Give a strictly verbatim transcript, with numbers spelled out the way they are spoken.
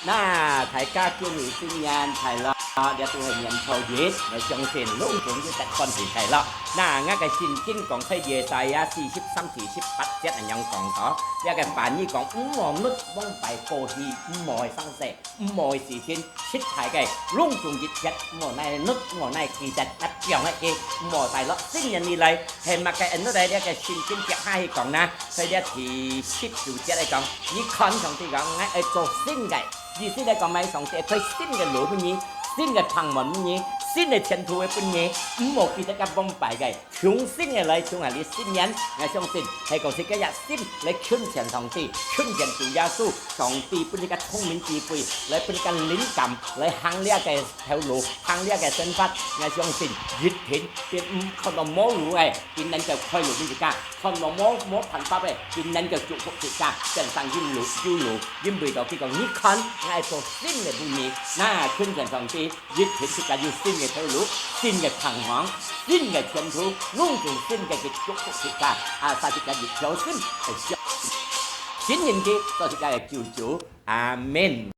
那大家今日新年快樂，這都係年初一，𠊎相信攏總有得歡喜快樂。那𠊎个聖經講在耶賽亞四十三第十八節恁樣講到，這个話語講，毋好勿忘拜過去，毋好放捨，毋好時常失敗个，攏總一切，毋好拿來勿，毋好拿來記得，拿放下去，毋好帶落新年以來，係麼个？恁樣來這个聖經接下去講呢？在這第十九節來講，你看上帝講，𠊎愛做新个。 意思來講，麼个？上帝愛開新个路分你，新个窗門分你，新个前途會分你，毋好記得該往擺个，重新个來，重新个新年。𠊎相信，係講自家个心來親近上帝，親近主耶穌，上帝分你个聰明智慧，來分你个靈感，來行這个頭路，行這个生活。𠊎相信，一定，別人看到無路个，佢能夠開路分自家。 看到無，無辦法个，佢能夠祝福自家，人生有路，有路，因為到佢講，你看，𠊎做新个分你，那親近上帝，一定自家有新个頭路，新个盼望，新个前途，攏總新个去祝福自家。啊，使自家一條心，係相信新年个，做自家个救主。阿門。